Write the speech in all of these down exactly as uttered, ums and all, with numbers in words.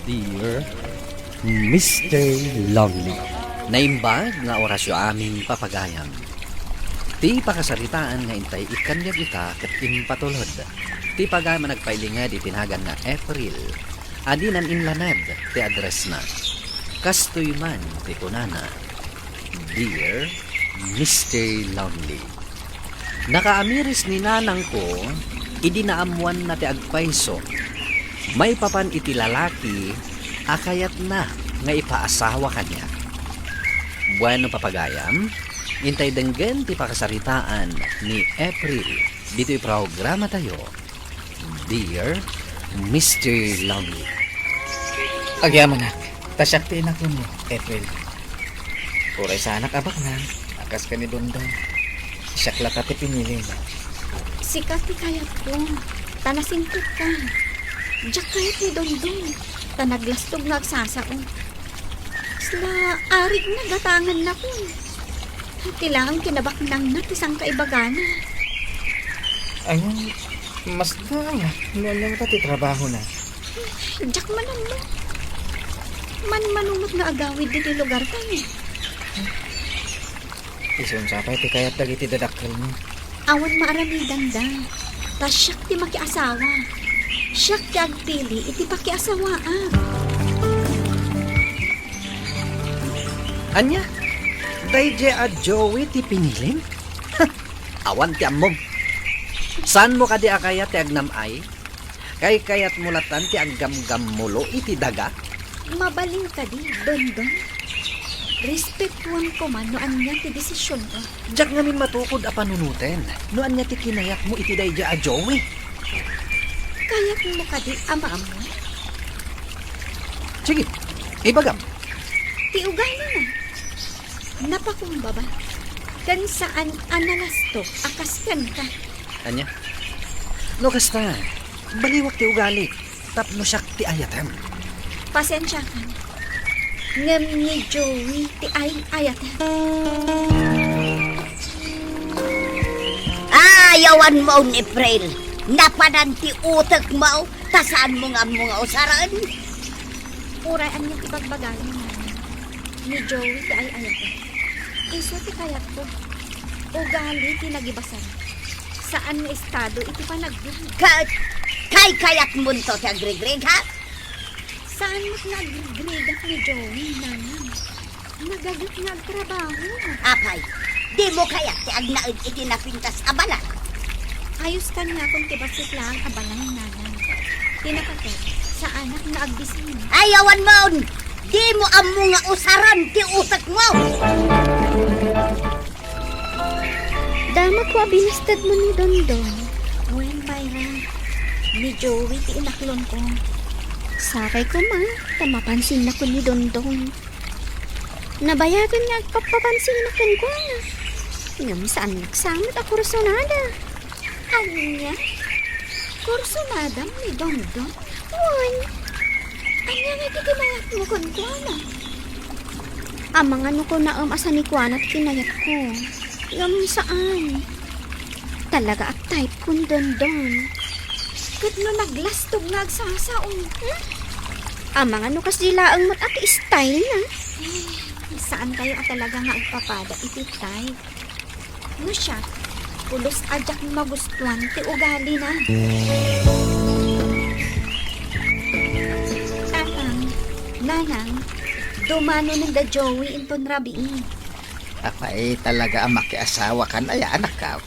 Dear Mister Lonely. Naimbag nga orasyo amin, papagayam. Ti pakasaritaan nga intay ikkanniag ita ket impatulod ti pagayam a nagpailinged iti nagan nga April, a dinan inlanad ti addressna. Kastoy man ti kunana, Dear Mister Lonely. Nakaamiris ni nanangko idi naammoanna ti agpayso maipapan iti lalaki a kayatna nga ipaasawa kaniak. Bueno, papagayam, intay denggen ti pakasaritaan ni April ditoy programatayo. Dear Mister Lonely. Agyamanak, ta siak ti inakloanmo, April. Uray saanak a baknang, a kas ken ni Dondon. Siak latta ti pinilim. Sika ti kayatko, ta nasingpetka. Diak kayat ni Dondon, ta naglastog nga agsasao. Kasla arigna gatangannakon. Ti laeng kinabaknangna ti sangkaibagana. Ay, mas na, no ania met ti trabahona? Diak man ammo. Manmano met nga agawid ditoy lugartayo. Isu unsa pay ti kayat dagiti dadakkelmo? Awan maaramidanda. Ta siak ti makiasawa. Siak ti agpili iti pakiasawaak. Ania? Daydiay a Joey ti pinilim? Awan ti ammom. Saanmo kadi a kayat ti agnam-ay? Kaykayatmo lattan ti aggamgammulo iti daga? Mabalin kadi, Dondon? Respetuem koma no ania ti desisionmo. Diak ngamin matukod a panunoten no ania ti kinayatmo iti daydiay a Joey. Kayatmo kadi a maammo? Sige, ibagam. Ti ugalina. Napakumbaba. Ken saan a nalastog a kas kenka. Ania? No kasta, baliwak ti ugali tapno siak ti ayatem. Pasensiakan. Ngem ni Joey ti ay-ayatem. Ayawanmo ni April. Napanan ti utekmo, ta saanmo nga ammo nga usaren. Uray ania ti bagbagayo, Nanang. Ni Joey ti ay-ayatek. Isu ti kayatko. Ugali ti nagibasan. Saan nga estado iti panagbiag. Ket kaykayatmonto ti agrigrigat? Saan met nga agrigrigak ni Joey, Nanang. Nagaget nga agtrabaho. Apay, dimo kayat ti agnaed iti napintas a balay? Ayos kaniakon ti bassit laeng a balay, Nanang. Ti napaket, saanak nga agbisin. Ay, awanmon! Dimo ammo nga usaren ti utekmo! Damagko a binastedmo ni Dondon. Wen, Myra, ni Joey ti inaklonko. Sakay koma, ta mapansinnakon ni Dondon. Nabayagen nga agpappapansinak kenkuana. Ngem saan nagsamet a kursunada. Ania? Kursunadam ni Dondon? Wen. Ania nga ti kinayatmo kenkuana? Amangan no kunaem a sanikuana ti kinayatko. Ngem saan. Talaga a type ko ni Dondon. Ket no naglastog nga agsasao? Hmm? Amangan no kasdi laeng met a ti style na. Eh, saantayo a talaga nga agpapada iti type. No siak, pulos a diak magustuan ti ugalina. Tatang, Nanang, dumanonen da Joey inton rabii. Apay, talaga a makiasawakan aya, anakko?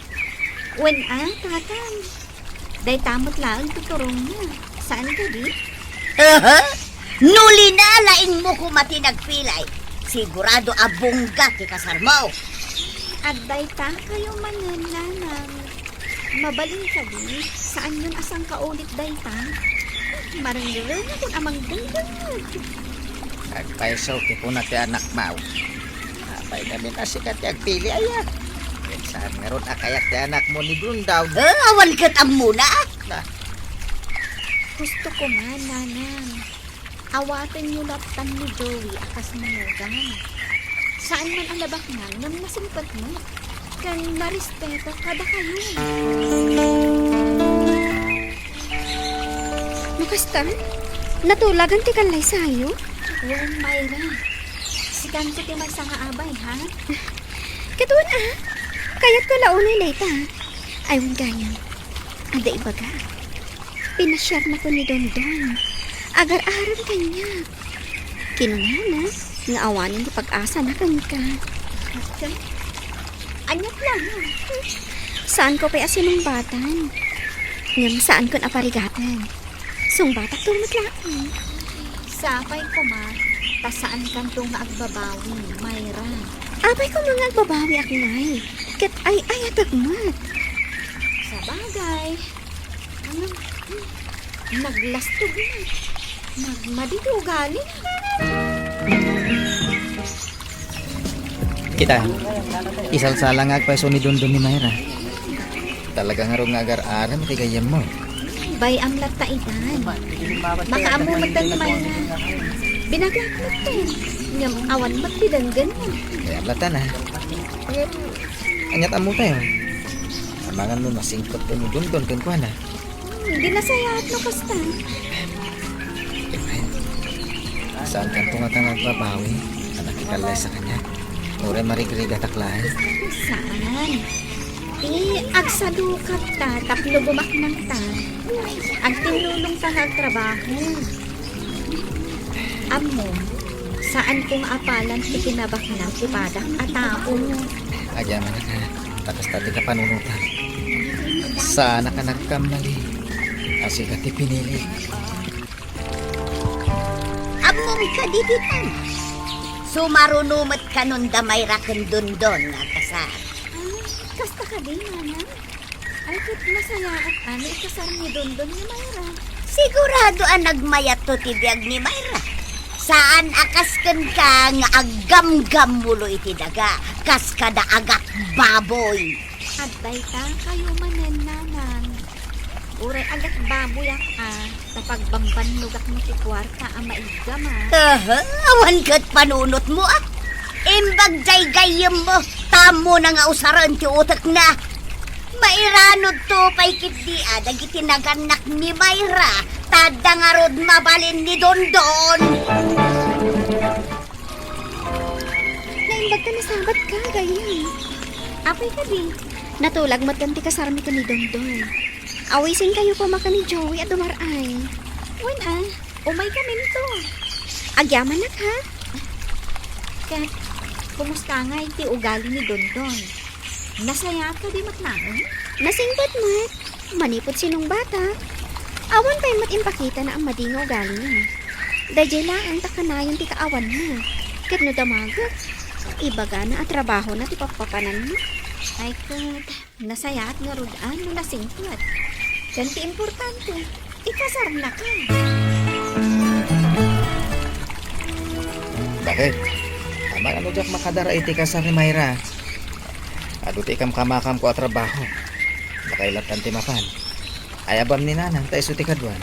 Wen a, Tatang. Dayta met laeng ti turongna. Saan kadi? Aha? No linalaingmo koma ti nagpilay, sigurado a bongga ti kasarmo. Adda dayta kayo manen, Nanang. Mabalin kadi, saanyon a sangkaulit dayta? Marengrengakon a mangdengdengngeg. Agpayso ti kuna ti anakmo. Apay ngamin a sika ti agpili aya? Wen saan ngarud a kayat ti anakmo ni Dondon? Eh, awan ket ammona? Na. Gusto ko man, Nanang. Awatenyo lattan ni Joey a kas manugang. Saan man a nabaknang ngem nasingpet met. Ken marespeto kadakayo. No kasta, Natulagan ti kallaysayo? Wen, Myra. Sikanto ti maysa nga abay, ha? Ket wen, a. Kayatko la unay dayta. Ay, wen gayam. Adda ibaga. Pinasiarnakon ni Dondon. Agar-arem kaniak. Kinunana nga awanen ti pag-asana kenka. Ket ania pay laeng? Saanko pay a sinungbatan. Ngem saankon a parigaten. Sungbatakto met laeng. Sapay koma, ta saankanto nga agbabawi, Myra. Apay koma nga agbabawiak ngay. Ket ay-ayatek met. Sabagay. Ano? Naglastog na. Nagmadi ti ugalina. Kita, isalsala nga agpayso ni Dondon ni Myra. Talaga ngarud nga agar-arem ti gayyemmo. Bay-am latta itan. Makaammo met ni Myra. Binagak met ten. Ngem awan met ti denggenna. Kaya latta na. Aniat ammo tayo? Amangan no nasingpet ni Dondon kenkuana. Hmm, di nasayaat no kasta. Saankanto ngata nga agbabawi a nakikallaysa kaniak. Uray marigrigatak laeng. Saan? Ti agsadukatta tapno gumaknangta. Agtinnulongta nga agtrabaho. Ammom, saanko nga apalan ti kinabaknang ti padak a tao. Agyamanak a, ta kasta ti kapanunotak. Saanak a nagkammali a sika ti pinili. Ammom kadi ditan? Sumaruno met kanon da Myra ken Dondon nga agkasar. Ay, kasta kadi, Nanang? Ay, ket nasayaat a no ikasar ni Dondon ni Myra. Sigurado a nagmayatto ti biag ni Myra. Saan a kas kenka nga aggamgammulo iti daga, kas kada agak baboy. Adda dayta kayo manen, Nanang. Uray agak baboyak a, ta pagbambannogak met ti kuarta a maiggam a. Aha, awan ket panunotmo a. Imbag jay gayyemmo, ta ammona nga usaren ti utekna. Mairanudto pay ketdi a dagiti nagannak ni Myra, ta adda ngarud mabalin ni Dondon. Naimbag ta nasabat ka, gayyem. Apay kadi? Natulag met ti kasarmi ken ni Dondon. Awisenkayo koma ken ni Joey a dumar-ay. Wen a, umaykaminto. Agyamanak, ha? Ket, kumusta ngay ti ugali ni Dondon? Nasayaat kadi met laeng? Nasingpet met. Manipud sinungbatak, awan pay met impakitana a madi nga ugalina. Daydiay laeng ta kanayon ti kaawanna. Ket no damagek, ibagana a trabahona ti pappapananna. Ay ket, nasayaat ngarud a no nasingpet. Ken ti importante, ikasarnaka. Bakit? Amangan no diak makadara iti kasar ni Myra. Adu ti kamkamakamko a trabaho. Nakailattan ti mapan. Ayabam ni Nanang ta isu ti kaduan.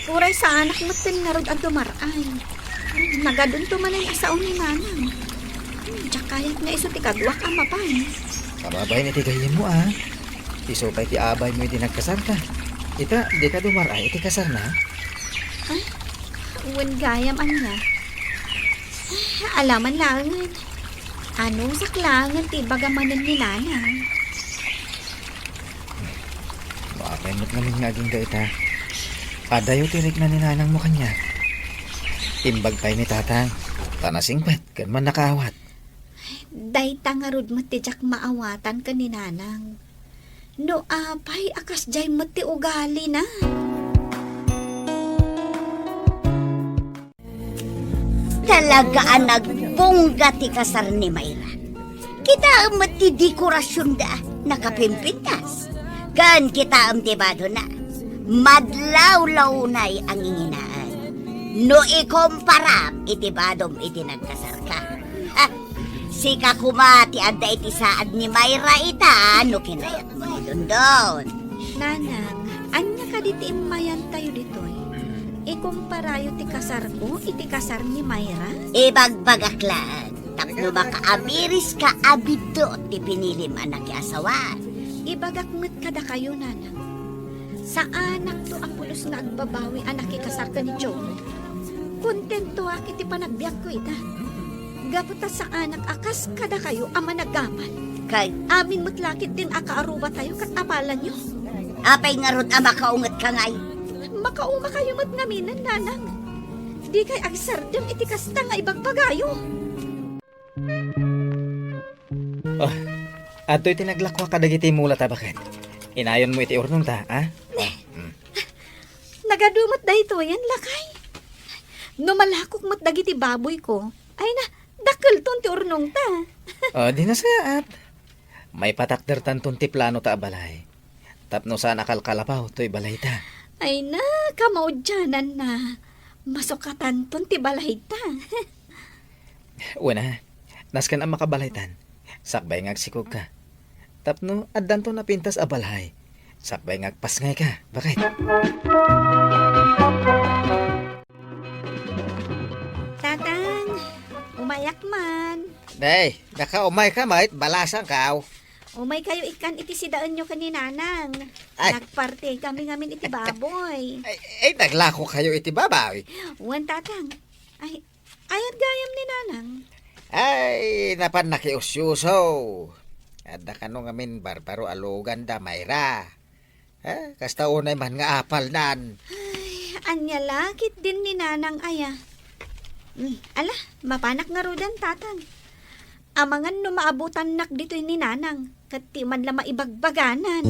Uray saanak metten ngarud a dumar-ay. Nagadunto manen a sao ni Nanang. Diak kayat nga isu ti kaduak a mapan. Kababain iti gayyemmo a. Isu pay ti abaymo idi nagkasarka. Ita, dika dumar-ay iti kasarna? Ay, wen gayam ania. Alaman laengen. Anusak laengen ti ibaga manen ni Nanang. No apay met ngamin nga agingga ita, adayo ti rikna ni Nanangmo kaniak. Imbag pay ni Tatang, ta nasingpet ken mannakaawat. Dayta ngarud met ti diak maawatan ken ni Nanang. No apay a kasdiay met ti ugalina. Talaga a nagbungga ti kasar ni Myra. Kitaem met ti dekorasionda, nakapimpintas. Ken kitaem ti badona, madlawlawnay a nginginaan. No ikomparam iti badom iti nagkasarka. Ha? Sika koma ti adda iti saad ni Myra ita no kinayatmo ni Dondon. Nanang, ania kadi ti immayantayo ditoy? Ikumparayo ti kasarko iti kasar ni Myra? Ibagbagak laeng, tapno makaamiriska a biddut ti pinilim a nakiasawa. Ibagak met kadakayo, Nanang. Saanakto a pulos nga agbabawi a nakikasar ken ni Joe. Kontentoak iti panagbiagko ita. Gapu ta saanak a kas kadakayo a managapal. Kay amin met la ketdin a kaarruatayo ket apalanyo. Apay ngarud a makaungetka ngay? Makaumakayo met ngaminen, nanang. Dikay agsardeng iti kasta nga ibagbagayo. Oh, adtoy ti naglakua kadagiti mula ta baket. Inayonmo iti urnongta, a? Mm. Nagadu met daytoyen, lakay. No malakok met dagiti baboyko, ay na, dakkelton ti urnongta. Oh, di nasayaat. Maipatakdertanton ti plano ta a balay. Tapno saan a kalkalapaw toy balayta. Ay na, kamaudiananna. Masukatanton ti balayta. Wen a, nasken a makabalaytan, sakbay nga agsikogka. Tapno addanto napintas a balay, sakbay nga agpasngayka, baket. Tatang, umayak man. Day, nakaumayka met, balasangkaw. Umaykayo ikkan iti sidaenyo ken ni Nanang. Ay. Nagpartikami ngamin iti baboy. Ay, ay, naglakokayo iti baboy. Wen, Tatang. Ay, ayat gayam ni Nanang. Ay, napan nakiusyuso. Adda kano ngamin barbaro a lugan da Mayra. Ha? Kasta unay man nga apalnan. Ay, ania la ketdin ni Nanang aya. Hmm, ala, mapanak ngaruden, Tatang. Amangan no maabutannak ditoy ni Nanang, ket ti man la maibagbaganan.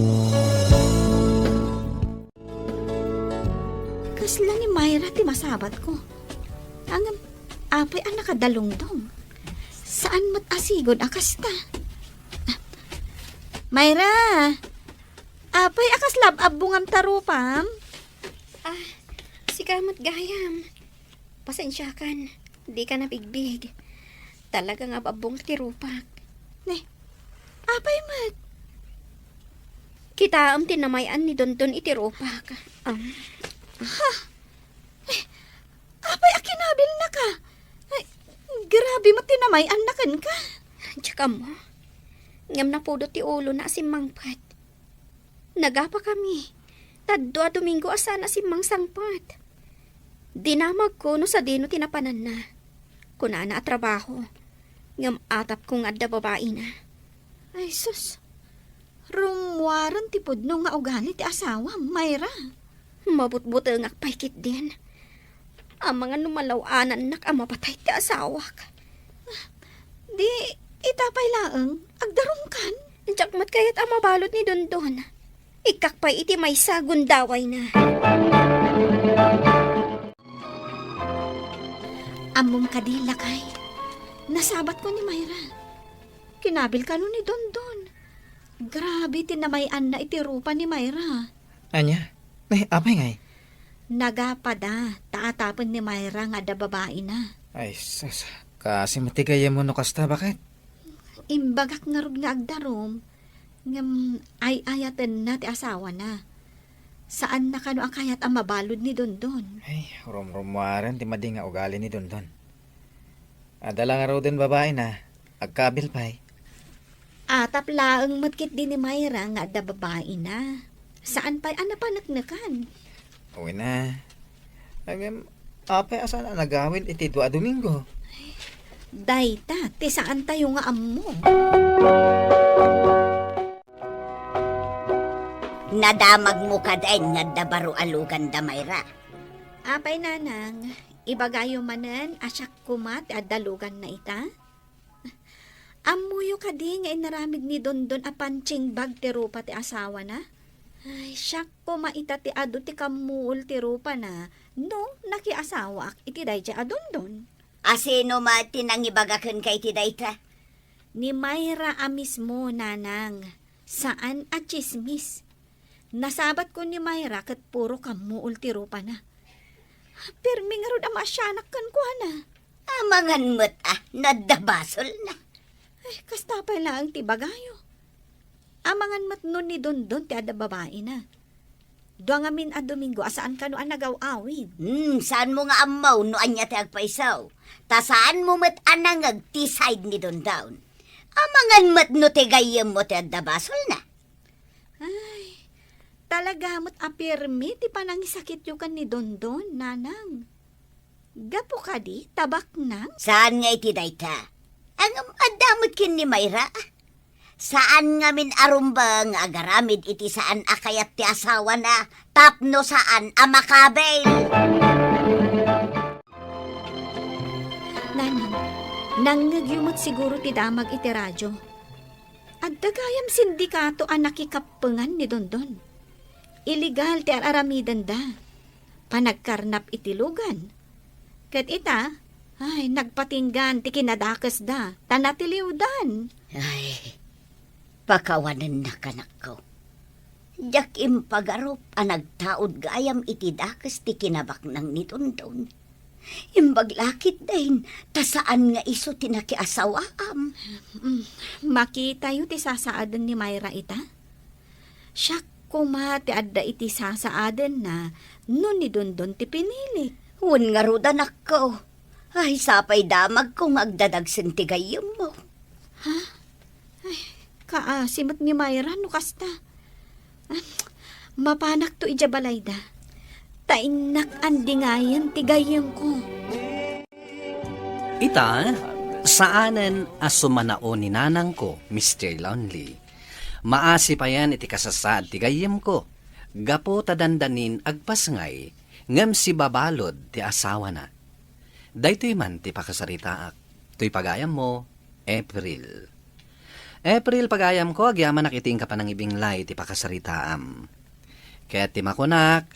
Kasla ni Mayra ti masabatko. Ngem, apay a nakadalungdong? Saan met a sigud a kasta? Mayra! Apay a kasla ab-abbongam ta rupam? Ah, sika met gayam. Pasensiakan, dika nabigbig. Talaga nga ab-abbongak ti rupak. Ne, apay met? Kitaem ti namay-an ni Dondon iti rupak. Am. Ha? Eh, apay a kinabilnaka? Ay, grabe met ti namay-anna kenka. Diak ammo. Ngem napudot ti ulona a simmangpet. Nagapakami. Tadua a Domingo a saan a simmangsangpet. Dinamagko no sadino ti napananna. Kunana a trabaho. Ngem atapko nga adda babaina. Ay, sus. Rummuaren ti pudno nga ugali ti asawam, Mayra. Mabutbutengak pay ketdin. Amangan no malaw-anannak a mapatay ti asawak. Di, ita pay laeng, agdarumkan. Diak met kayat a mabalud ni Dondon. Ikkak pay iti maysa gundawayna. Ammom kadi, lakay? Nasabatko ni Mayra. Kinabil kano ni Dondon. Grabe ti namay-anna iti rupa ni Mayra. Ania? Eh, apay ngay? Nagapada, ta atapen ni Mayra nga adda babaina. Ay, sus. Kaasi met ti gayyemmo no kasta, baket? Imbagak ngarud nga agdarum, ngem ay-ayatenna ti asawana. Saanna kano a kayat a mabalud ni Dondon. Ay, rumrummuaren ti madi nga ugali ni Dondon. Adda la ngaruden babaina, agkabil pay. Atap laeng met ketdi ni Mayra nga adda babaina. Saan pay a napaneknekan. Wen a. Ngem, apay a saan a nagawid iti dua a Domingo? Dayta, ti saantayo nga ammo. Nadamagmo kadi nga adda baro a lugan da Mayra? Apay, Nanang, ibagayo manen a siak koma ti adda luganna ita? Ammoyo kadi nga inaramid ni Dondon a pansingbag ti rupa ti asawana? Ay, siak koma ita ti adu ti kammuol ti rupana no nakiasawaak iti daydiay a Dondon. A sino met ti nangibaga kenka iti dayta? Ni Mayra a mismo, Nanang. Saan a tsismis. Nasabatko ni Mayra ket puro kammuol ti rupana. Permi ngarud a maasianak kenkuana. Amangan met a, no adda basolna. Ay, kasta pay laeng ti ibagayo. Amangan met no ni Dondon ti adda babaina. Dua ngamin a Domingo a saan kano a nagaw-awid. Hmm, saanmo nga ammo no ania ti agpayso. Ta saanmo met a nangeg ti side ni Dondon. Amangan met no ti gayyemmo ti adda basolna. Ay, Talaga met a pirmi ti panangisakityo ken ni Dondon, Nanang. Gapu kadi ta baknang? Saan nga iti dayta? Ngem adda met ken ni Mayra. Saan ngamin a rumbeng nga agaramid iti saan a kayat ti asawana tapno saan a makabil. Nanang, nangngegyo met siguro ti damag iti radyo. Adda gayam sindikato a nakikappengan ni Dondon. Illegal ti ar-aramidenda. Panagkarnap iti lugan. Ket ita, ay, nagpatinggan ti kinadakesda, ta natiliwdan. Ay, pakawanennak, anakko. Diak impagarup a nagtaud gayam iti dakes ti kinabaknang ni Dondon. Imbag la ketdin, ta saan nga isu ti nakiasawaam. Mm, makitayo ti sasaaden ni Mayra ita? Siak koma ti adda iti sasaadenna no ni Dondon ti pinilik. Wen ngarud, anakko. Ay, sapay damagko nga agdadagsen ti gayyemmo. Ha? Ay, kaasi met ni Mayra no kasta. Ah, mapanakto idiay balayda. Ta innak andingayen ti gayyemko. Ita, saanen a sumanao ni nanangko, Mister Lonely. Maasi payen iti kasasaad ti gayyemko, gapu ta dandanin agpasngay, ngem sibabalud ti asawana. Daytoy man ti pakasaritaak. Toy pagayammo, April. April, pagayamko, agyamanak iti inka panangibinglay ti pakasaritaam. Ket ti makunak,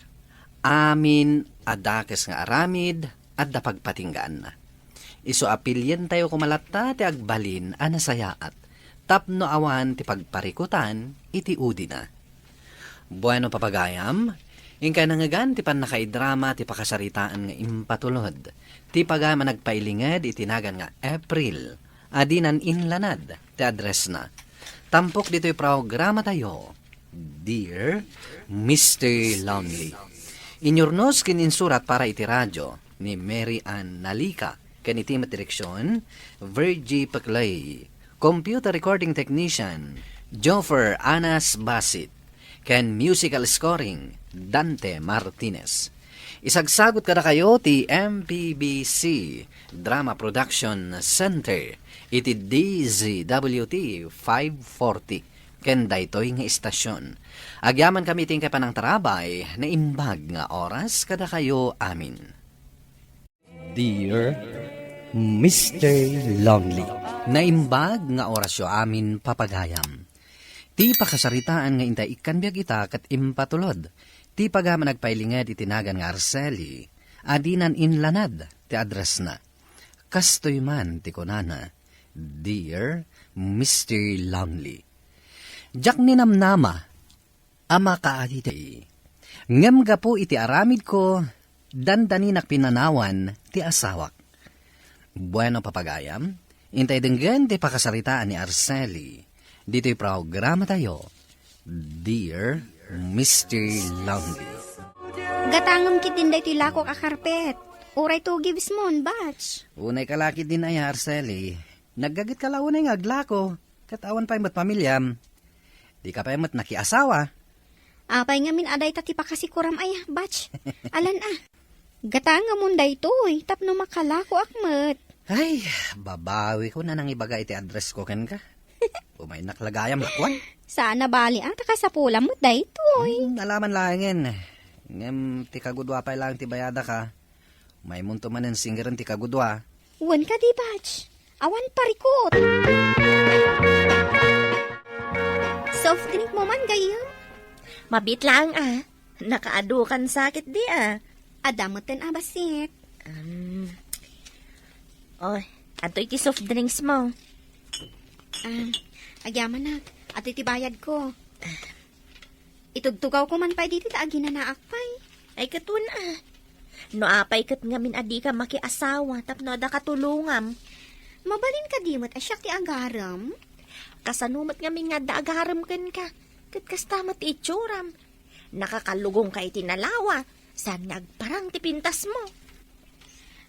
amin a dakes nga aramid, adda pagpatinggaanna. Isu a pilientayo koma latta ti agbalin a nasayaat tapno awan ti pagparikutan iti udina. Bueno, papagayam, inkay nangngegan ti pannakaidrama ti pakasaritaan nga impatulod. Ti pagayam a nagpailinged iti nagan nga April, a dinan inlanad ti addressna. Tampok ditoy programatayo, Dear Mister Lonely. Inyurnos ken insurat para iti radio ni Mary Ann Nalica, ken iti met direksyon, Virgie Peclay. Computer recording technician, Joffer Anas Basit, ken musical scoring, Dante Martinez. Isagsagut kadakayo ti M P B C Drama Production Center iti D Z W T five forty ken daytoy nga istasyon. Agyamankami iti inkay panangtarabay, naimbag nga oras kadakayo amin. Dear Mister Lonely. Naimbag nga orasyo amin, papagayam. Ti pakasaritaan nga intay ikkan biag ita ket impatulod. Ti pagayam a nagpailinged iti nagan nga Araceli, a dinan inlanad ti addressna. Kastoy man ti kunana, Dear Mister Lonely. Diak ninamnama a makaaditay. Ngem gapu iti aramidko, dandaninak pinanawan ti asawak. Bueno, papagayam, intay denggen ti pakasaritaan ni Araceli ditoy programatayo, Dear Mister Lonely. Gatangem ketdin daytoy lakok a karpet. Uray two gives mo, batch. Unay ka la ketdin aya, Araceli. Naggaget ka la unay nga aglako, ket awan pay met pamiliam. Dika pay met nakiasawa. Apay ngamin a dayta ti pakasikuram aya, batch? Alan a. Gatangemon daytoy, tapno makalakoak met. Ay, babawikon a nangibaga iti addressko kenka. Umaynak la gayam lakuan. Saan a bali a, ta kasapulam met daytoy. Hmm, alaman laengen. Ngem ti kagudua pay laeng ti bayadaka. Maymonto manen singeren ti kagudua. Wen kadi, batch? Awan parikut. Soft drink mo man, gayyem? Mabiit laeng a. Nakaadu kan sakit di a. Adda metten a bassit. Um, oh, adtoy ti soft drinks mo. Ah, agyamanak. Adtoy ti bayadko. Itugtugawko man pay ditoy ta aginanaak pay. Ay, ket wen a. No apay ket ngamin a dika makiasawa tapno adda katulongam. Mabalin kadi met a siak ti agarem? Kasano met ngamin nga adda agarem kenka? Ket kasta met ti itsuram. Nakakalugongka iti nalawa, saan nga agparang ti pintasmo.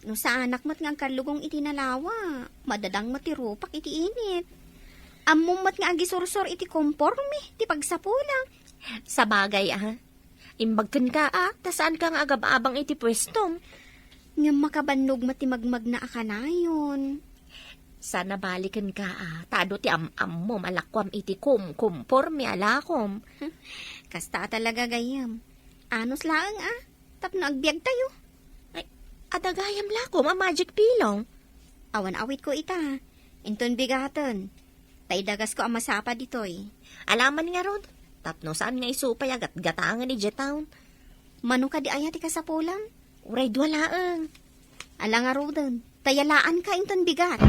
No saanak met nga agkallugong iti nalawa, madadang met ti rupak iti init. Ammom met nga agisursor iti komporme ti pagsapulak. Sabagay, a. Imbag kenka, a, ta saanka nga agab-abang iti puestom. Ngem makabannog met ti magmagna a kanayon. Sana balikenka, a, ta adu ti am-ammom a lakuam iti kumkumporme a lakom. Kasta a talaga, gayyem. Anus laeng, a, tapno agbiagtayo. Ay, adda gayam lakom a magic pillow. Awan awitko ita. Inton bigaten. Ta idagasko a masapa ditoy. Alaman ngarud, tapno saan nga isu pay a gatgatangen idiay town. Mano kadi aya ti kasapulam? Uray dua laeng. Ala ngaruden, ta yalaanka inton bigat.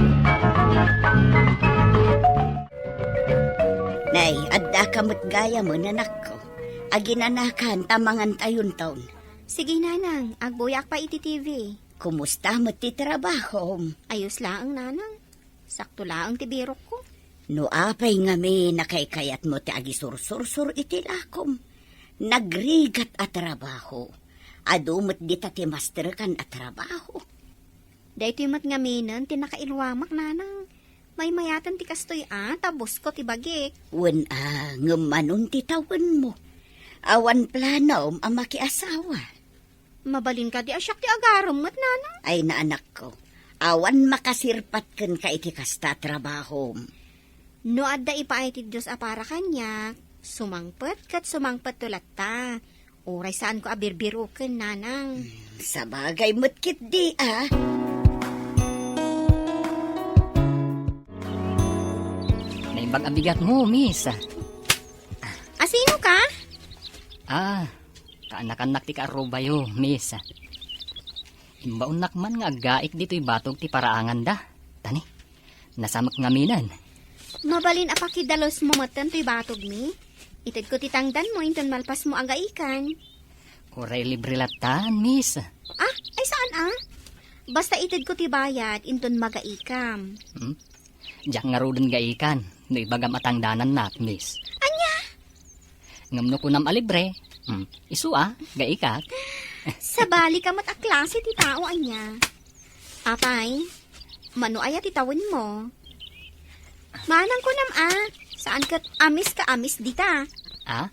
Nay, addaka met gayamen, anakko. Aginanakan ta mangantayonton. Sige, nanang, agbuyak pay iti T V. Kumusta met ti trabahom? Ayos laeng, nanang. Sakto laeng ti birokko. No apay ngamin a kaykayatmo ti agisursursor iti lakom, nagrigat a trabaho. Adu met dita ti masterkan a trabaho. Daytoy met ngaminen ti nakailuamak, nanang. Maymayaten ti kastoy a, ta bosko ti bagik. Wen a, ngem manon ti tawenmo? Awan planom a makiasawa? Mabalin kadi a siak ti agarem met, nanang? Ay, naanakko, awan makasirpat kenka iti kasta a trabahom. No adda ipaay ti Dios a para kaniak, sumangpet ket sumangpetto latta. Uray saanko a birbiroken, nanang. Hmm, sabagay met ketdi, a. Naimbag a bigatmo, miss. Asinoka? Ah, kaanakannak ti kaarrubayo, miss. Imbaonnak man nga aggaik ditoy batog ti paraanganda. Tani, nasamek ngaminen. Mabalin a pakidalosmo metten toy batogmi? Itedko ti tangdanmo inton malpasmo a gaikan. Uray libre lattan, miss. Ah, ay saan a? Basta itedko ti bayad inton magaikam. Hmm? Diak ngaruden gaikan no ibagam a tangdanannak, miss. Ania? Ngem no kunam a libre, hmm, isu a, gaikak. Sabali ka met a klase ti tao, ania? Apay, mano aya ti tawenmo? Manang kunam a, saan ket amis ka amis dita? Ah?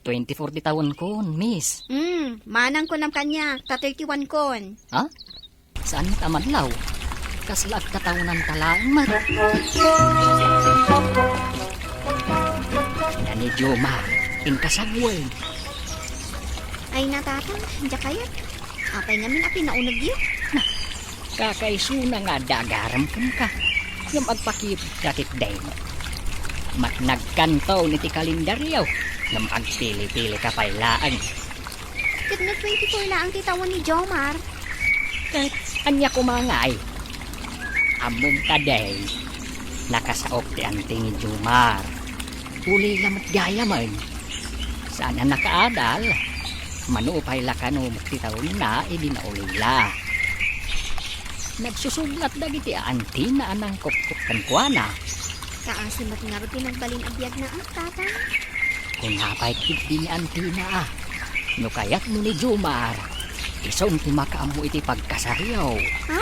Twenty-four ti tawenkon, miss. Hmm, manang kunam kaniak, ta thirty-one kon. Ha? Saan met a madlaw? Kasla agkatawenanta laeng met. Nani Jomar, inkasagwen. Ay, natatang, diak kayat. Apay ngamin a pinaunegyo? Na, kakaisuna nga adda agarem kenka. Ngem agpakita ketdin. Maknagkanton iti kalendaryo, ngem agpili-pili ka pay laeng. Ket no twenty-four laeng ti tawen ni Jomar? Ket ania koma ngay? Ammom kadi, nakasaok ti anti ni Jomar. Ulila met gayamen. Saan a nakaadal. Mano pay la kano met ti tawenna idi naulila. Nagsusublat dagiti antina a nangkupkop kenkuana. Kaasi met ngarud ti nagbalin a biagna, a, tatang? Kuna pay ketdi ni antina a, no kayatmo ni Jomar, isun ti makaammo iti pagkasariyo. Ha?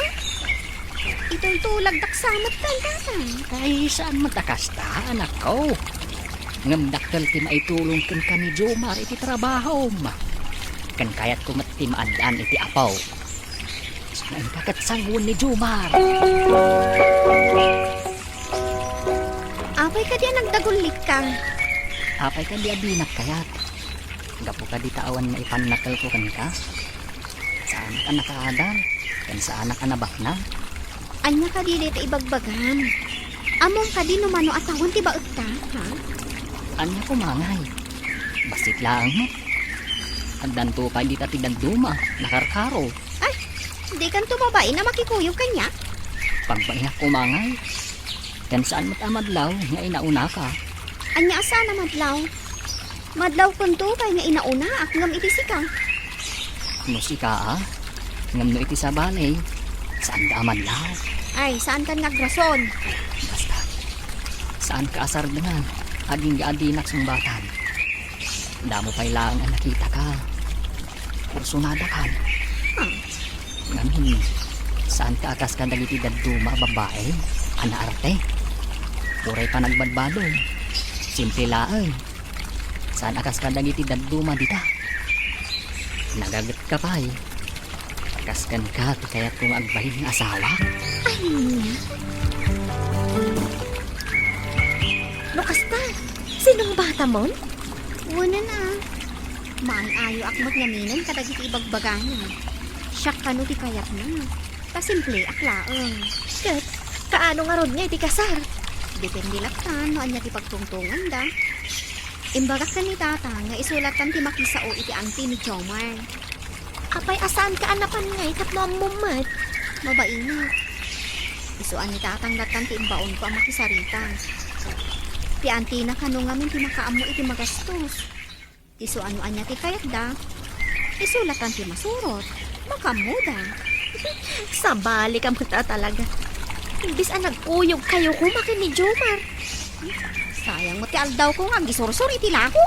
Itultulagdak sa met, tatang? Ay, saan met a kasta, anakko. Ngem dakkel ti maitulong kenka ni Jomar iti trabahom. Ken kayatko met ti maaddaan iti apo. Saan ka ket sanguan ni Jomar? Apay kadi a nagdagullikka? Apay kadi a dinak kayat? Gapu kadi ta awan maipannakkelko kenka? Saanak a nakaadal, ken saanak a nabaknang. Ania kadi dayta ibagbagam? Ammom kadi no mano a tawen ti baetta, ha? Ania koma ngay? Bassit laeng met. Addanto pay dita ti dadduma, nakarkaro. Ay, dikanto mabain a makikuyog kaniak? Pagbainnak koma ngay. Ken saan met a madlaw nga inaunaka. Ania a saan a madlaw? Madlawkonto pay nga inauna, ngem iti sika. No sika, a? Ngem no iti sabali, saanda a madlaw. Ay, saankan nga agrason. Basta, saanka a sardengan, agingga a dinak sungbatan. Damo pay laeng a nakitaka. Kursunadakan. Hmm. Ngamin, saanka a kas kadagiti dadduma a babai a naarte? Uray panagbadbadong. Simple laeng. Saan a kas kadagiti dadduma dita. Nagagetka pay. Kas kenka ti kayatko nga agbalin nga asawa? Ania? No kasta, sinungbatamon? Wen a. Maay-ayoak met ngaminen kadagiti ibagbagana. Siak kano ti kayatna. Ta simpleak laeng. Ket, kaano ngarud nga iti kasar? Depende latta no ania ti pagtungtonganda. Imbagak ken ni Tatang nga isu lattan ti makisao iti anti ni Jomar. Apay a saanka a napan ngay tapno ammom met? Mabainak. Isu a ni Tatang lattan ti imbaonko a makisarita. Ti antina kano ngamin ti makaammo iti magastos. Isu a no ania ti kayatda, isu lattan ti masurot. Makaammoda. Sabalikam ket a talaga. Imbes a nagkuyogkayo koma ken ni Jomar. Sayang met ti aldawko nga agisursor iti lako.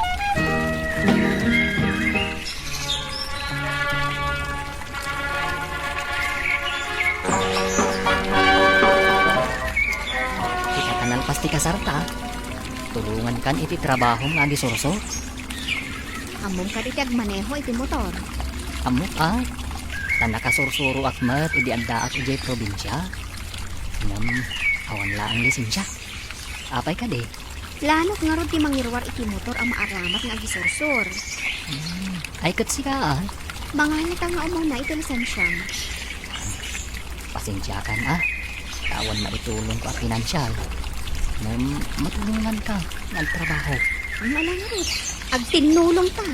Ita ta nalpas ti kasarta, tulongankan iti trabahom nga agisursor. Ammom kadi ti agmaneho iti motor? Ammok a, ta nakasursuroak met idi addaak idiay probinsia. Ngem awan laeng lisensia. Apay kadi? Planok ngarud ti mangiruar iti motor a maaramat nga agisursor. Hmm, ay ket sika a? Manganata nga umuna iti lisensiam. Pasensiakan a, ta awan maitulongko a pinansial. Ngem matulonganka nga agtrabaho. Ala ngarud, agtinnulongta.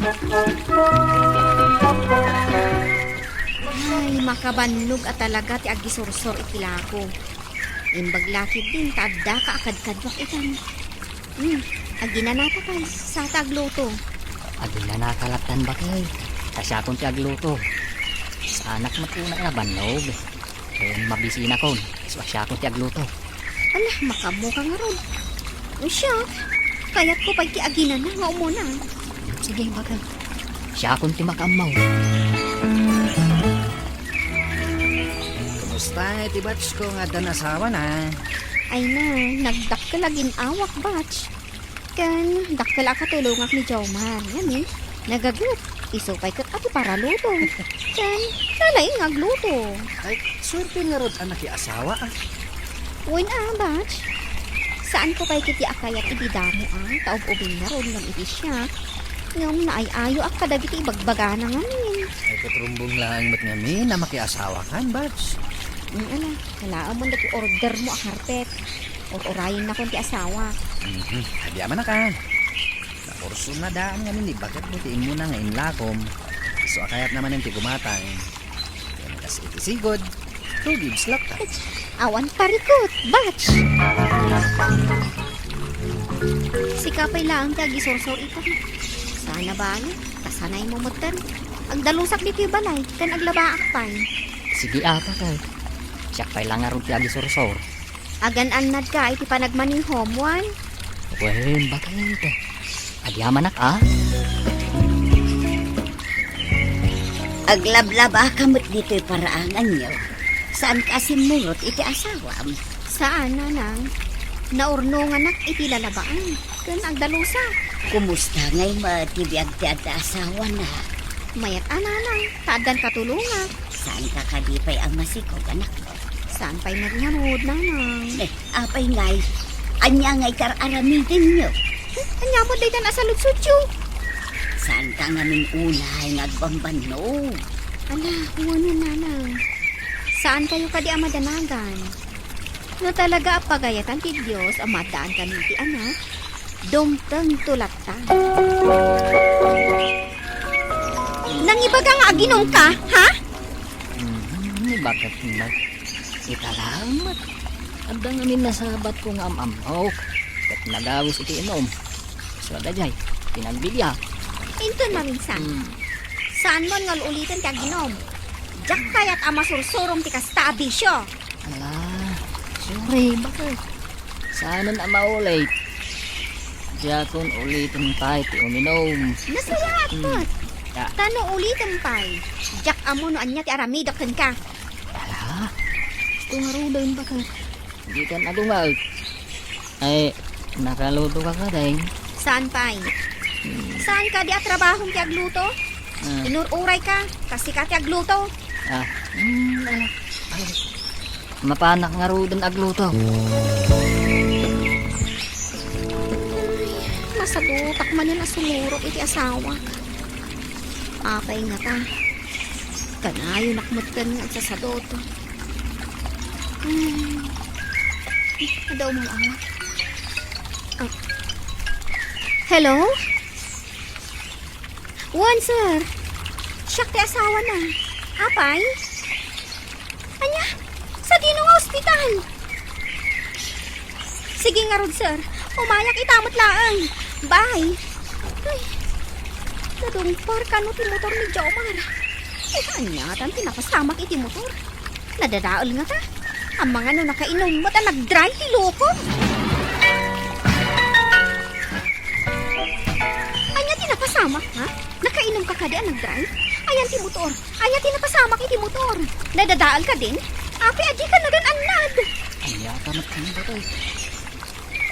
Ay, makabannog a talaga ti agisursor iti lako. Imbag la ketdin ta addaka a kadkaduak itan. Hmm, aginanata pay, sata agluto. Aginanaka lattan, baket. Ta siakon ti agluto. Saanak met unay a bannog. Ken mabisinakon, isu a siakon ti agluto. Ala, makaammoka ngarud. Siak, kayatko pay ti aginana nga umuna. Sige, baket. Siakon ti makaammo. Kumusta iti batchko nga addan asawana? Ay na, nagdakkel a gin-awak, batch. Ken dakkel a katulongak ni Jomar. Ngem, nagaget. Isu pay ket a ti paraluto. Ken nalaing nga agluto. Ay, suerte ngarud a nakiasawa a. Wen a, batch. Saanko pay ketdi a kayat iti damo a, ta ub-ubing ngarud ngem iti siak. Ngem naay-ayoak kadagiti ibagbagana ngamin. Ay, ket rumbeng laeng met ngamin a makiasawakan, batch. Mm, ala, alaamon dagiti ordermo a karpet. Ur-urayennakon ti asawak. Mhm. Adi a manak a. Nakurso na daan ngamin ni baketmo ti immuna nga inlakom. Isu a kayatna manen ti gumatang. Ken kas iti sigud, two gives latta. Awan parikut, batch! Sika pay laeng ti agisursor ita. Saan a bale, ta sanaymo metten. Agdalusak ditoy balay, ken aglabaak pay. Sige, apa, kay. Siak pay la ngarud ti agisursor. Agan-annadka iti panagmanihom, wen? Wen, baket. Agyamanak a. Aglablabaka met ditoy paraanganyo. Saanka a simmurot iti asawam? Saan, nanang. Naurnonganak iti lalabaan. Ken agdalusak. Kumusta ngay met ti biag ti adda asawana? Mayat a, nanang, ta addan katulongak. Saanka kadi pay a masikog, anakko? Saan pay met ngarud, nanang? Eh, apay ngay? Ania ngay ti ar-aramidenyo? Hmm, ania met daytan a saludsodyo? Saanka ngamin unay nga agbambannog? Ala, wen, nanang. Saankayo kadi a madanagan? No talaga a pagayatan ti Dios a maaddaan kami iti anak, dumtengto latta. Nangibaga nga aginumka, ha? Hmm, ni bakit na? Ita laeng met. Adda ngamin nasabatko nga am-ammok. Ket nagawis iti inum. So, daydiay, pinagbilia. Inton maminsan. Hmm. Saanmon nga ul-uliten ti aginum? Diak kayat a masursurom ti kasta a bisio. Ala, sorry, bakit? Saanen a maulit. Diakon uliten pay ti uminum. Nasayaat met. Hmm. Ya. Ta no uliten pay, diak ammo no ania ti aramidek kenka. Ala, gusto nga ruden, bakit? Dikan agungaek. Ay, nakaluto ka kadeng? Saan pay? Saan kadi a trabahom ti agluto? Ah. Inur-uray ka, kas sika ti agluto. Ah, mm, ala, ala. Mapanak ngaruden agluto. Ay, masadutak manen a sumurot iti asawak. Apay ngata? Kanayonak metten nga agsasadot. Hmm. Adda umawat. Ah. Hello? Wen, sir. Siak ti asawana. Apay? Ania? Sadino nga ospital? Sige ngarud, sir. Umayak ita met laeng. Bye. Ay, nadungpar kano ti motor ni Jomar. Ay, ania tan ti napasamak iti motor? Nadadael ngata. Amangan no nakainom met a nagdrive ti loko. Ania ti napasamak, ha? Nakainom ka kadi a nagdrive? Ayan ti motor. Ania ti napasamak iti motor? Nadadael kadin? Apay a dika nagan-annad? Ania ka met kano, datoy?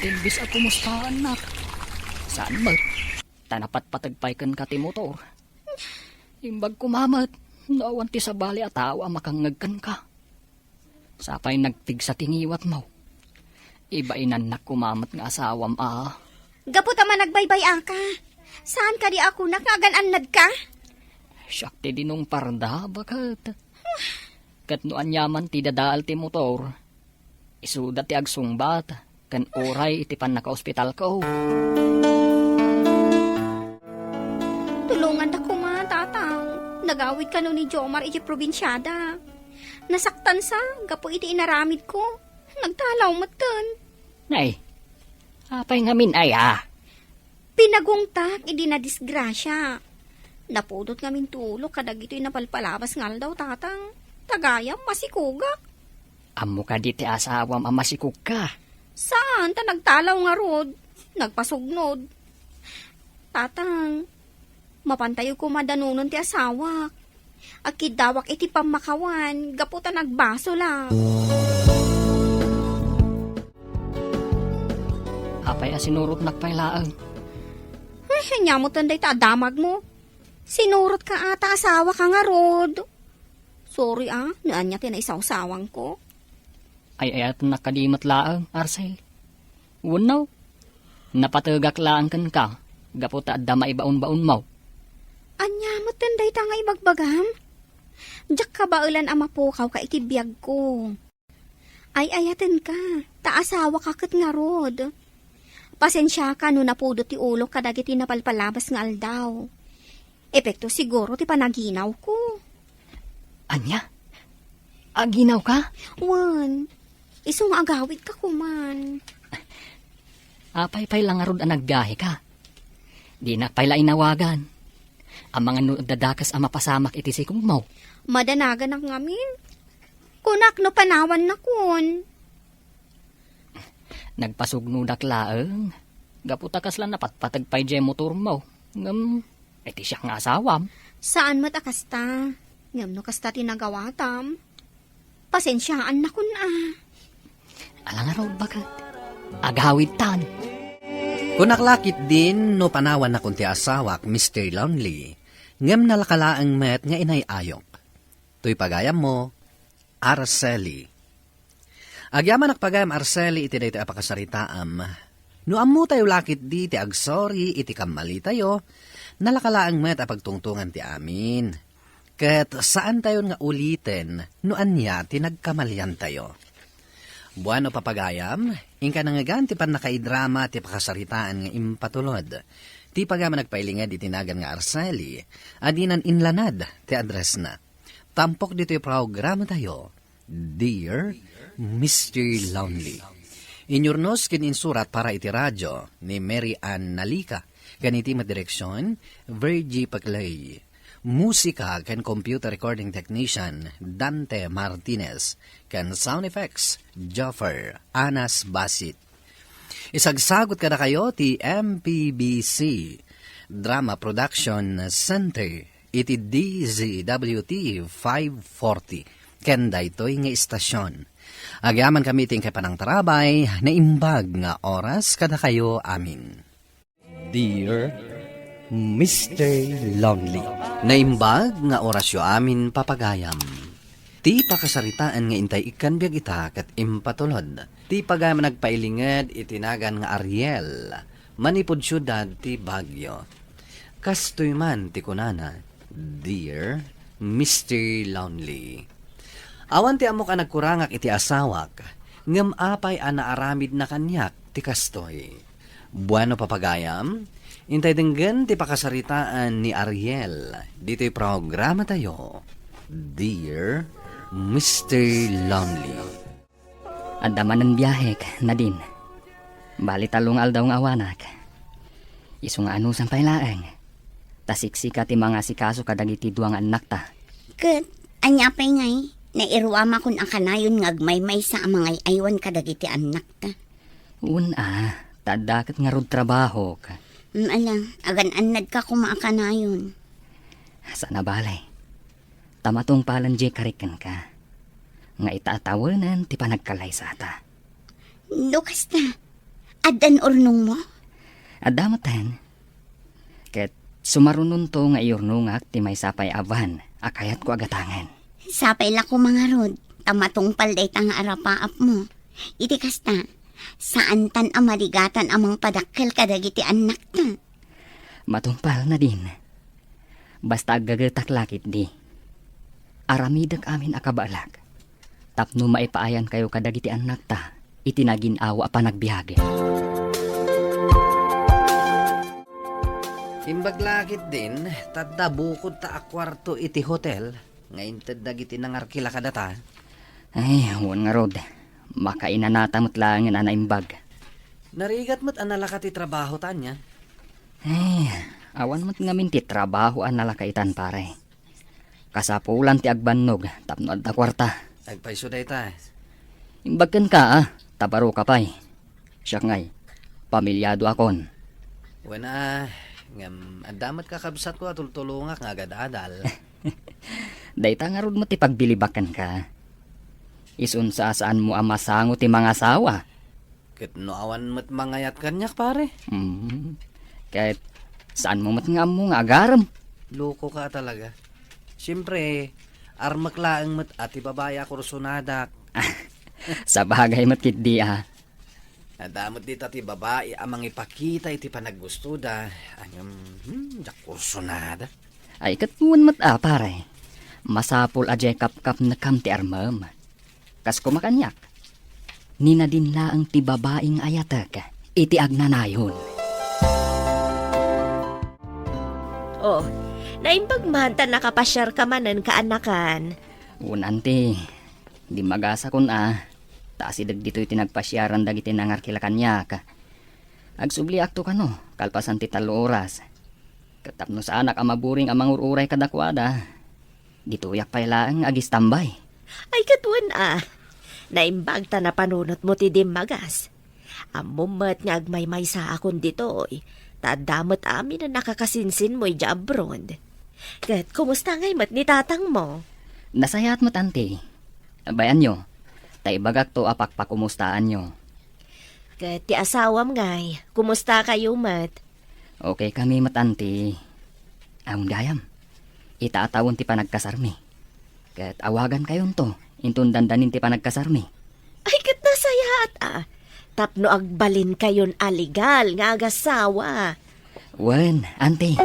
Imbis a kumustaannak, saan met? Ta napatpateg pay kenka ti motor. Imbag koma met, no awan ti sabali a tao a makangngeg kenka. Sapay nagpigsa ti ngiwatmo. Ibainannak koma met nga asawam a. Gapu ta managbaybay-aka, saan kadi a kunak nga agan-annadka? Siak ti dinungparda, baket. Ket no aniaman ti dadael ti motor, isuda ti agsungbat ken uray iti pannakaospitalko. Tulonganda koma, Tatang. Nagawid kano ni Jomar iti probinsiada. Nasaktansa gapu iti inaramidko. Nagtalaw metten. Nay, apay ngamin aya? Pinagungtak idi nadisgrasia. Napudot ngamin ti ulok kadagitoy napalpalabas nga aldaw, Tatang. Ta gayam, masikugak. Ammo kadi ti asawam a masikugka? Saan, ta nagtalaw ngarud. Nagpasugnod. Tatang, mapantayo koma danunon ti asawak. Agkiddawak iti pammakawan gapu ta nagbasolak. Apay a sinurotnak pay laeng? Ay, ania metten dayta a damagmo? Sinurotka a ta asawaka ngarud. Sorry a, no ania ti naisawsawangko. Ay-ayatennak kadi met laeng, Arcel. Wenno, napategak laeng kenka gapu ta adda maibaonbaonmo. Ania metten dayta nga ibagbagam? Diak kabaelan a mapukawka iti biagko. Ay-ayatenka, ta asawaka ket ngarud. Pasensiaka no napudot ti ulok kadagiti napalpalabas nga aldaw. Epekto siguro ti panaginawko. Ania? Aginawka? Wen, isu nga agawidka koman. Apay pay la ngarud a nagbiaheka? Dinak pay la inawagan. Amangan no adda dakes a mapasamak iti sikogmo. Madanaganak ngamin. Kunak no panawannakon. Nagpasugnodak laeng. Gapu ta kasla napatpateg pay diay motormo. Ngem, iti siak nga asawam. Saan met a kasta. Ngem no kasta ti nagawatam, pasensiaannakon a. Ala ngarud, baket. Agawidtan. Kunak la ketdin no panawannakon ti asawak, Mister Lonely. Ngem nalaka laeng met nga inay-ayok. Toy pagayammo, Araceli. Agyamanak pagayam, Araceli, iti daytoy a pakasaritaam. No ammotayo la ketdi ti agsori iti kammalitayo, nalaka laeng met a pagtungtongan ti amin. Ket saantayon nga uliten no ania ti nagkamaliantayo. Bueno, papagayam, inka nangngegan ti pannakaidrama ti pakasaritaan nga impatulod. Ti pagayam a nagpailinged iti nagan nga Araceli, a dinan inlanad ti addressna. Tampok ditoy programatayo, Dear Mister Lonely. Inyurnos ken insurat para iti radio ni Mary Ann Nalica, ken iti madireksion, Virgie Paclay. Musika ken computer recording technician, Dante Martinez, ken sound effects, Joffer Anas Basit. Isagsagut kadakayo ti M P B C Drama Production Center iti D Z W T five forty ken daytoy nga istasion. Agyamankami iti inkay panangtarabay, naimbag nga oras kadakayo amin. Dear Mister Lonely. Naimbag nga orasyo amin, papagayam. Ti pakasaritaan nga intay ikkan biag ita ket impatulod. Ti pagayam nagpailinged iti nagan nga Ariel, manipud siudad ti Baguio. Kastoy man ti kunana, "Dear Mister Lonely, awan ti ammok a nagkurangak iti asawak, ngem apay a naaramidna kaniak ti kastoy?" Bueno, papagayam, intay denggen ti pakasaritaan ni Ariel ditoy programatayo, Dear Mister Lonely. Adda manen biahek, Nadine. Bali, tallo nga aldaw nga awanak. Isu nga anusan pay laeng. Ta siksika ti mangasikaso kadagiti dua nga annakta. Ket, ania pay ngay, nairuamakon a kanayon nga agmaymaysa a mangay-aywan kadagiti annakta? Wen a, ta adda ket ngarud trabahok. Mm, ala, agan-annadka koma a kanayon. Saan a bale. Ta matungpalen diay karik kenka. Nga ita a tawenen ti panagkalaysata. No kasta, addan urnongmo? Adda metten. Ket sumarunonto nga iurnongak ti maysa pay a van a kayatko a gatangen. Sapay la koma ngarud, ta matungpal dayta nga arapaapmo. Iti kasta, saantan a marigatan a mangpadakkel kadagiti annakta. Matungpal, Nadine. Basta aggagetak la ketdi. Aramidek amin a kabaelak. Tapno maipaayankayo kadagiti annakta iti nagin-awa a panagbiag. Imbag la ketdin, ta adda bukodta a kuarto iti hotel nga inted dagiti nangarkila kadata. Ay, wen ngarud. Makainanata met laengen a naimbag. Narigat met a nalaka ti trabaho, Tanya. Ay, awan met ngamin ti trabaho a nalaka itan, pare. Kasapulan ti agbannog tapno adda kuarta. Agpayso dayta. Imbag kenka, a, ta baroka pay. Siak ngay, pamiliadoakon. Wen a, ngem adda met kakabsatko a tultulongak nga agad-adal. Dayta ngarud met ti pagbilibak kenka. Isun sa saanmo a masango ti mangasawa. Ket no awan met mangayat kaniak, pare? Mm. Ket saanmo met nga ammo nga agarem? Lokoka talaga. Siempre, armek laeng met a ti babai a kursonadak. Sabagay met ketdi a. Adda met dita ti babai a mangipakita iti panaggustoda. Ngem, hmm, diak kursonada. Ay, ket wen met a, pare. Masapul a diay kapkapnekam ti armem. Kas koma kaniak, ni Nadine laeng ti babai nga ayatek iti agnanayon. Oh, naimbag man ta nakapasiarka manen, kaanakan. Wen, anti, dimmagasakon a, ta asideg ditoy ti nagpasiaran dagiti nangarkila kaniak. Agsubliakto kano, kalpasan ti tallo oras. Ket tapno saanak a maburing a mangur-uray kadakuada, ditoyak pay laeng agistambay. Ay, ket wen a, naimbag ta napanunotmo ti dimmagas. Ammom met nga agmaymaysaakon ditoy, ta adda met amin a nakakasinsinmo idiay abroad. Ket kumusta ngay met ni tatangmo? Nasayaat met, anti. Bayanyo, ta ibagakto a pakpakumustaanyo. Ket ti asawam ngay, kumusta kayo met? Okay kami met, anti. Awan gayam. Ita a tawen ti panagkasarmi. Ket awagankayonto inton dandanin ti panagkasarmi. Ay, ket nasayaat a. Tapno agbalinkayon a legal nga agasawa. Wen, anti.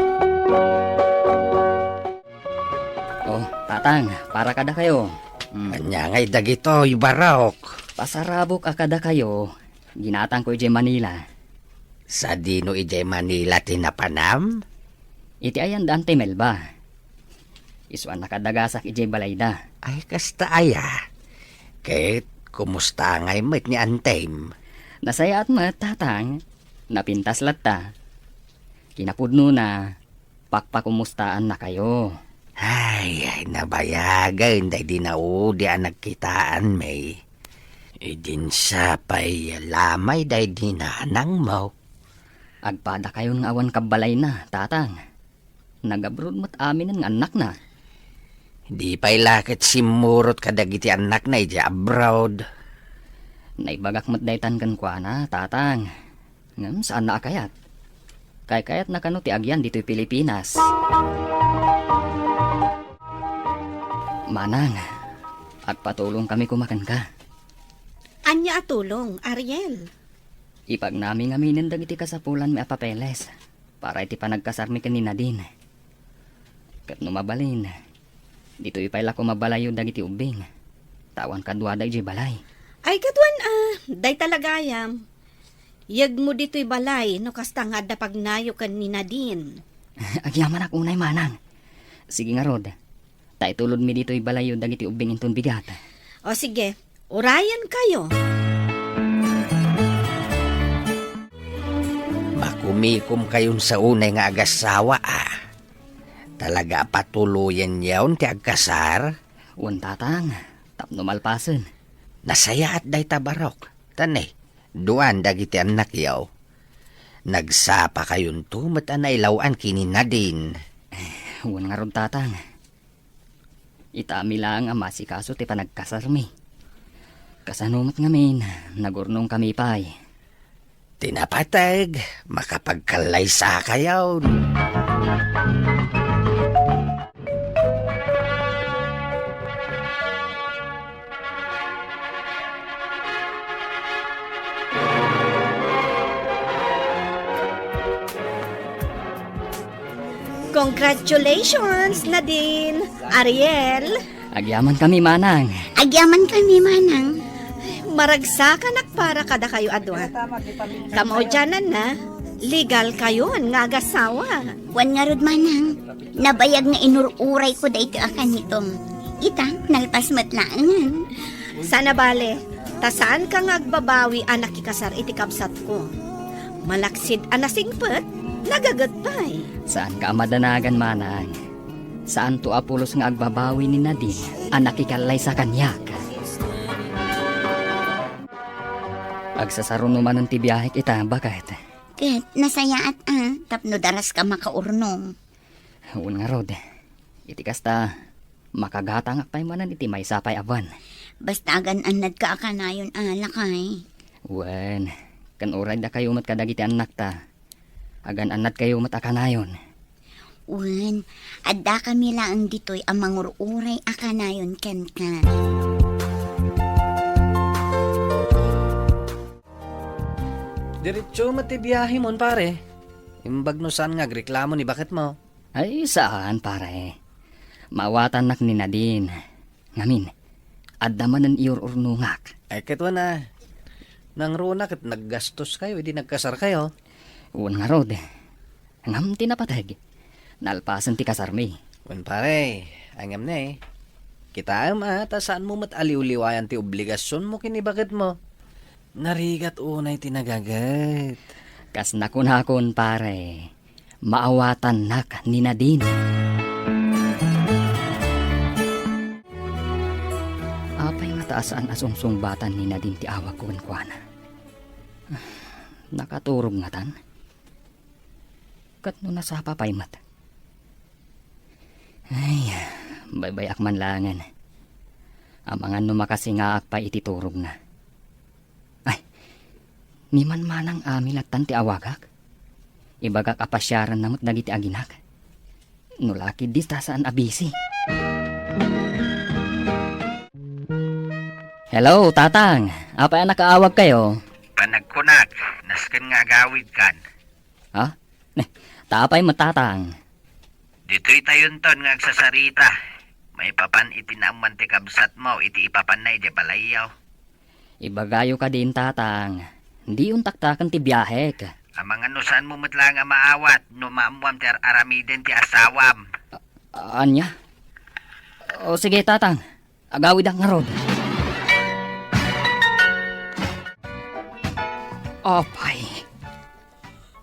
Oh, tatang, para kadakayo. Hmm. Ania ngay dagitoy, barok? Pasarabok a kadakayo, ginatangko idiay Manila. Sadino idiay Manila ti napanam? Iti ayan da Anti Melba. Isu a nakadagasak idiay balayda. Ay, kasta aya. Ket, kumusta ngay met ni Antem? Nasayaat met, tatang. Napintas latta. Kinapudnona, pakpakumustaannakayo. Ay, ay, nabayagen daydi naudi a nagkitaanmi. Idin sa pay lamay daydi nanangmo. Agpadakayon nga awan kabbalayna, tatang. Nagabroad met aminen nga annakna. Di pay la ket simmurot kadagiti annakna idiay abroad. Naibagak met daytan kenkuana, tatang. Ngem saanna a kayat. Kaykayatna kano ti agyan ditoy Pilipinas. Manang, agpatulongkami koma kenka. Ania a tulong, Ariel? Ipagnami ngaminen dagiti kasapulanmi a papeles para iti panagkasarmi ken ni Nadine. Ket no mabalin, ditoy pay la koma balayyo dagiti ubbing, ta awan kaduada idiay balay. Ay, ket wen a, dayta la gayam. Yegmo ditoy balay no kasta nga adda pagnayo ken ni Nadine. Agyamanak unay, manang. Sige ngarud, ta itulodmi ditoy balayyo dagiti ubbing inton bigat. O sige, urayenkayo. Makumikomkayon sa unay nga agassawa, a. Talaga a patuloyenyaon ti agkasar? Wen, tatang, tapno malpasen. Nasayaat dayta, barok. Tan, eh, duan dagiti annakyo. Nagsapakayonto met a nailaw-an ken ni Nadine. Eh, wen ngarud, tatang. Itami laeng a maasikaso ti panagkasarmi. Kasano met ngamin, nagurnongkami pay. Ti napateg, makapagkallaysakayon. Congratulations, Nadine, Ariel. Agyamankami, manang. Agyamankami, manang. Maragsakanak para kadakayo a dua. Kamaudiananna, legalkayon nga agassawa. Wen ngarud, manang, nabayag nga inur-urayko daytoy a kanitom. Ita, nalpas met laengen. Saan a bale, ta saanka nga agbabawi a nakikasar iti kabsatko. Malaksid a nasingpet, nagaget pay. Saanka a madanagan, manang. Saanto a pulos nga agbabawi ni Nadine a nakikallaysa kaniak. Agsasaruno manen ti biahek ita, baket. Ket nasayaat a, tapno daraska makaurnong. Wen ngarud, iti kasta, makagatangak pay manen iti maysa pay a buan. Basta agan-annadka a kanayon a, lakay. Wen, ken uray dakayo met kadagiti annakta, agan-annadkayo met a kanayon. Wen, addakami laeng ditoy a mangur-uray a kanayon kenka. Diretso met ti biahemon, pare. Imbag no saan nga agreklamo ni baketmo. Ay, saan, pare. Maawatannak ni Nadine. Ngamin, adda manen iur-urnongak. Ay, ket wen a, nangruna ket naggastoskayo idi nagkasarkayo. Wen ngarud, ngem ti napateg, nalpasen ti kasarmi. Wen, pare, ngem ne, kitaem a, ta saanmo met a liwliwayan ti obligasionmo ken ni baketmo. Narigat unay ti nagaget. Kas nakunakon, pare, maawatannak ni Nadine. Apay ngata a saan a sungsungbatan ni Nadine ti awagko kenkuana? Nakaturog ngatan? Ket no nasapa pay met? Ay, baybay-ak man laengen. Amangan no makasingaak pay iti turogna. Ay, ni manmanang Ami lattan ti awagak. Ibagak a pasiaranna met dagiti aginak. No la ketdi ta saan a busy. Hello, Tatang. Apay a nakaawagkayo? Panagkunak, nasken nga agawidkan. Ha? Ne, ta apay met, Tatang? Ditoy tayonton nga agsasarita. Maipapan iti naammuan ti kabsatmo iti ipapanna idiay balayyo. Ibagayo kadin, Tatang. Diyontak taken ti biahek. Amangan no saanmo met laeng a maawat no maammuam ti ar-aramiden ti asawam. A-, ania? O, sige, Tatang. Agawidak ngarud. Apay.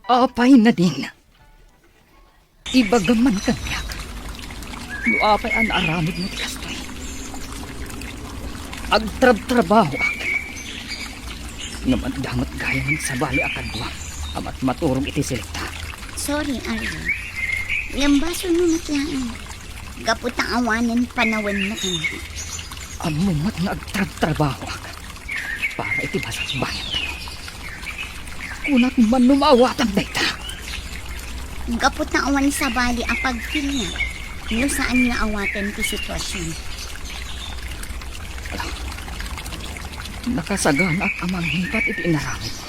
Apay, Nadine. Ibagam man kaniak no apay a naaramidmo ti kastoy. Agtrabtrabahoak. Ngem adda met gayam sabali a kaduam a matmaturog iti selekta. Sorry, Ariel. Ngem basolmo met laeng. Gapu ta awanen panawenmo kaniak. Ammom met nga agtrabtrabahoak para iti basbayan tayo. Kunak man no maawatam dayta. Gapu ta awan sabali a pagpilian no saan nga awaten ti sitwasyon. Nakasaganak a mangngipad iti inaramidmo.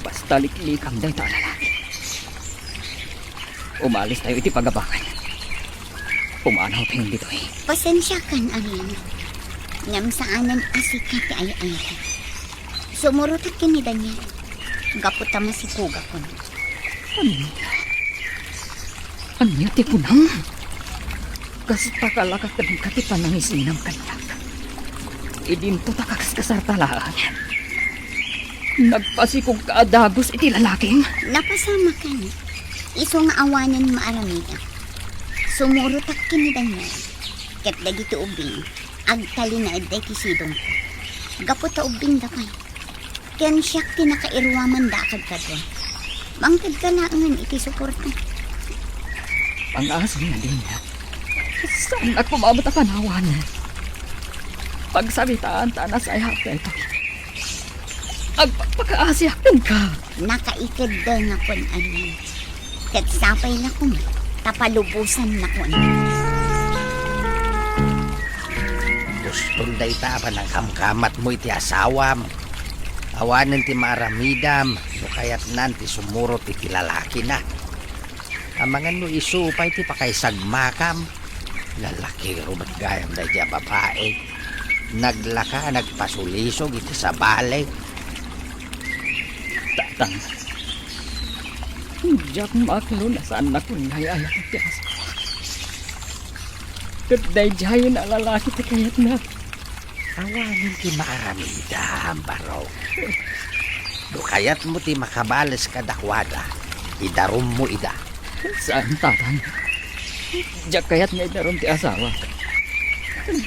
Basta liklikam dayta a lalaki. Umalistayo iti pagabangan. Pumanawtayon ditoy. Pasensiakan, Arian. Ngem saanen a sika ti ay-ayatek. Sumurotek ken ni Daniel. Gapu ta masikogakon. Ania? Ania ti kunam? Kasta ka la kenka ti panangisinam kaniak. Idinto ta kakaskasarta laeng. Nagpasikogka a dagus iti lalakim? Napasamakan. Isu nga awanen maaramidek. Sumurotek ken ni Daniel. Ket dagiti ubbing, agtalinaedda iti sidongko. Gapu ta ubbingda pay. Ken siak ti nakairuamanda a kadkadua. Mangtedka laengen iti suporta. Pangaasim nga dinna. Saannak koma met a panawan. Pagsaritaan ta a nasayaat daytoy. Agpakpakaasiak kenka. Nakaikeddengakon, Arian. Ket sapay la koma ta palubosannakon. Basol dayta a panangkamkamatmo iti asawam. Awanen ti maaramidam no kayatnan ti sumurot iti lalakina. Amangan no isu pay ti pakaisagmakam. Lalakiro met gayam daydi a babai. Naglaka, nagpasulisog iti sabali. Tatang, diak maaklo no saannakon nga ay-ayatek ti asawak. Ket daydiayen a lalaki ti kayatna. Awanen ti maaramidam, Barok. No kayatmo ti makabales kadakuada, idarummo ida. Saan, Tatang. Diak kayat nga idarum ti asawak.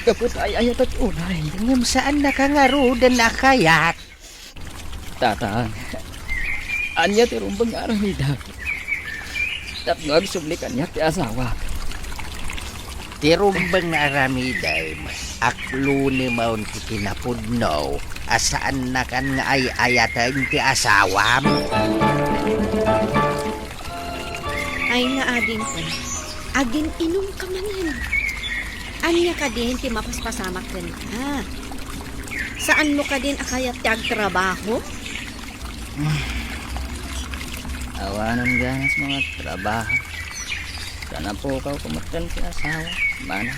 Gapu ta ay-ayatek unay. Ngem saannaka ngaruden a kayat. Tatang, ania ti rumbeng nga aramidek tapno agsubli kaniak ti asawak? Ti rumbeng nga aramidem, aklonem ti kinapudno a saannakan nga ay-ayaten ti asawam. Ay nga adingko, agin-inumka manen. Ania kadin ti mapaspasamak kenka? Saanmo kadin a kayat ti agtrabaho? Awanen ganas nga agtrabaho. Kanapukaw koma metten ti asawa, mana.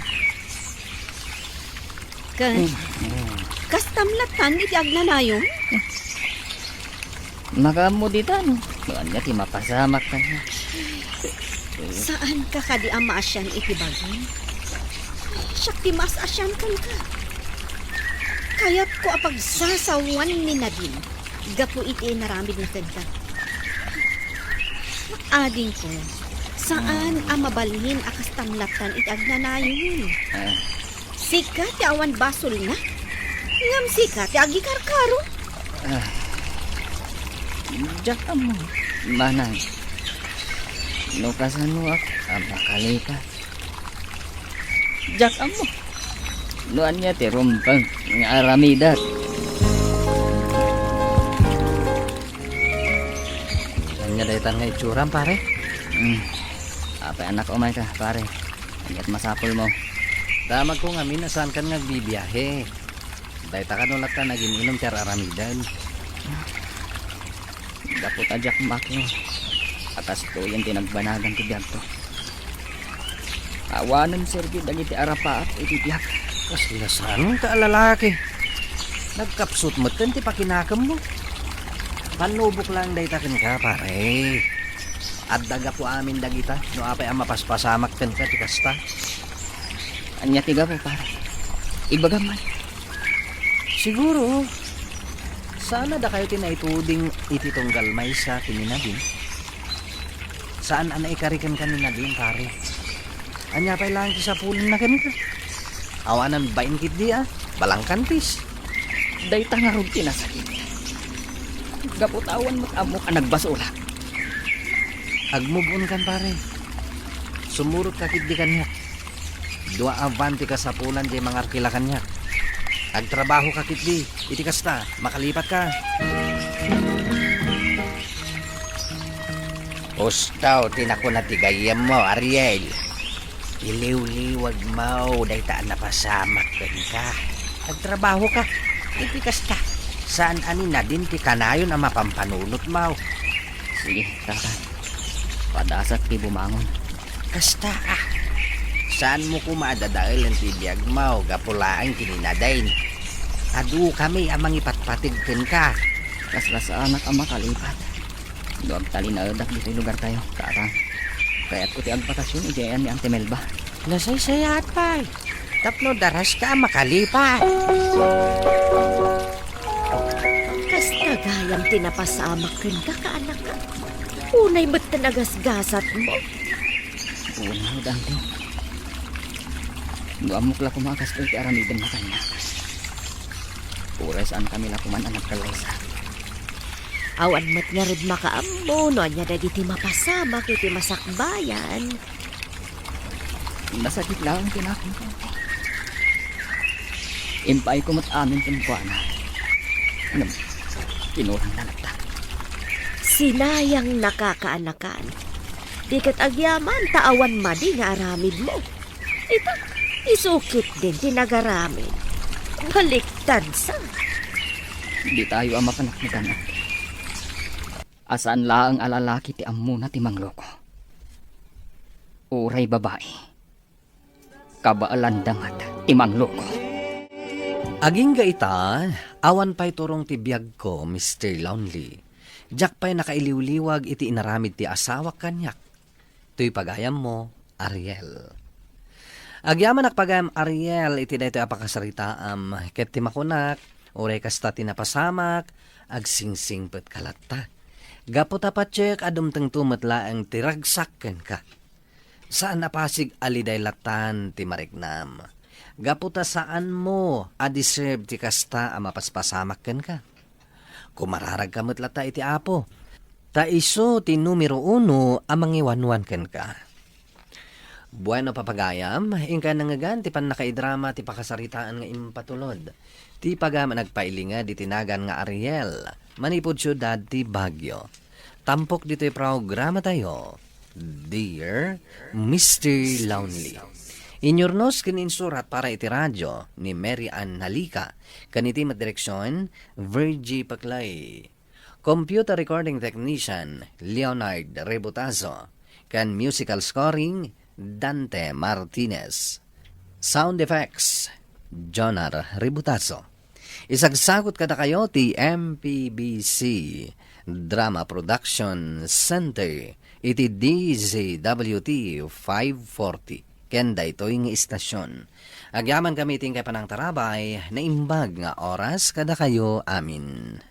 Ket, mm, kastam latta iti agnanayon? Makaammo dita, no? No ania ti mapasamak kaniak. Saanka kadi a maasian iti bagim? Siak ti maas-asian kenka. Kayatko a pagsasawan ni Nadine gapu iti inaramidna kenka. Adingko, saan a mabalin a kastam latta iti agnanayon? Ah. Sika ti awan basolna, ngem sika ti agikarkaro. Ah. Diak ammo, manang, no kasanoak a makalikas. Diak ammo no ania ti rumbeng nga aramidek. Ania daytan nga itsuram, pare? Hmm. Apay, annak, umayka, pare. Aniat masapulmo? Damagko ngamin a saankan nga agbibiahe. Dayta kano latta nagin-inum ti ar-aramiden. Gapu ta diak maaklo a kastoyen ti nagbanagan ti biagko. Awanen serbi dagiti arapaak iti biag. Kasla saanka a lalaki. Nagkapsut metten ti pakinakemmo. Pannubok laeng dayta kenka, pare. Adda gapu amin dagita no apay a mapaspasamak kenka ti kasta. Ania ti gapu, pare? Ibagam man. Siguro, saan a dakayo ti naituding iti tunggal maysa ken ni Nadine? Saan a naikari kenka ni Nadine, pare? Ania pay laeng ti sapulenna kenka? Awanen bain ketdi a balangkantis. Dayta ngarud ti nasakit. Gapu ta awan met ammok a nagbasolak. Agmove on kan, pare. Sumurotka ketdi kaniak. Dua a van ti kasapulan diay mangarkila kaniak. Agtrabahoka ketdi. Iti kasta, makalipatka. Usto ti nakuna ti gayyemmo, Ariel. Iliwliwagmo dayta a napasamak kenka. Agtrabahoka. Iti kasta, saan a ni nadin ti kanayon a mapampanunotmo. Sige, tata. Padasat ti bumangon. Kasta a. Saanmo koma a dadaelen ti biagmo gapu laeng ken ni nadin. Adukami a mangipatpateg kenka. Kasla saanak a makalipat. No agtalinaedak ditoy lugartayo, tata. Kayatko ti agbakasyon idiay ni Ante Melba. Nasaysayaat pay. Tapno daraska a makalipat. Kasta gayam ti napasamak kenka, kaanakak. Unay met ti nagasgasatmo. Wen, Dante. No ammok la koma a kastoy ti aramidenmo kaniak. Uray saankami la koman a nagkallaysa. Awan met ngarud makaammo no ania dagiti mapasamak iti masakbayan. Nasakit laeng ti nakon, Dante. Impaayko met amin kenkuana. Ngem, kinurangna latta. Sinayangnaka, kaanakan. Di ket agyaman ta awan madi nga aramidmo. Ita, isu ketdin ti nagaramid. Baliktad sa. Ditayo a mapanaknagan, Ante. A saan laeng a lalaki ti ammona ti mangloko. Uray babai. Kabaelanda met ti mangloko. Agingga ita, awan pay turong ti biagko, Mister Lonely. Diak pay nakailiwliwag iti inaramid ti asawak kaniak. Toy pagayammo, Ariel. Agyamanak pagayam, Ariel, iti daytoy a pakasaritaam, ket ti makunak, uray kasta ti napasamak, agsingsingpetka latta. Gapu ta patiek a dumtengto met laeng ti ragsak kenka. Saan a pasig a liday lattan ti mariknam. Gapu ta saanmo a deserve ti kasta a mapaspasamak kenka. Kumararagka met latta iti Apo, ta isu ti numero uno a mangiwanwan kenka. Bueno, papagayam, inka nangngegan ti pannakaidrama ti pakasaritaan nga impatulod. Ti pagayam a nagpailinged iti nagan nga Ariel, manipud siudad ti Baguio. Tampok ditoy programatayo, Dear Mister Lonely. Inyurnos ken insurat para iti radio ni Mary Ann Nalica, ken iti met direksion, Virgie Paclay. Computer recording technician, Leonard Rebutazo, ken musical scoring, Dante Martinez. Sound effects, Jonar Rebutazo. Isagsagut kadakayo ti M P B C Drama Production Center iti D Z W T five forty ken daytoy nga istasyon. Agyamankami iti inkay panangtarabay, naimbag nga oras kadakayo amin.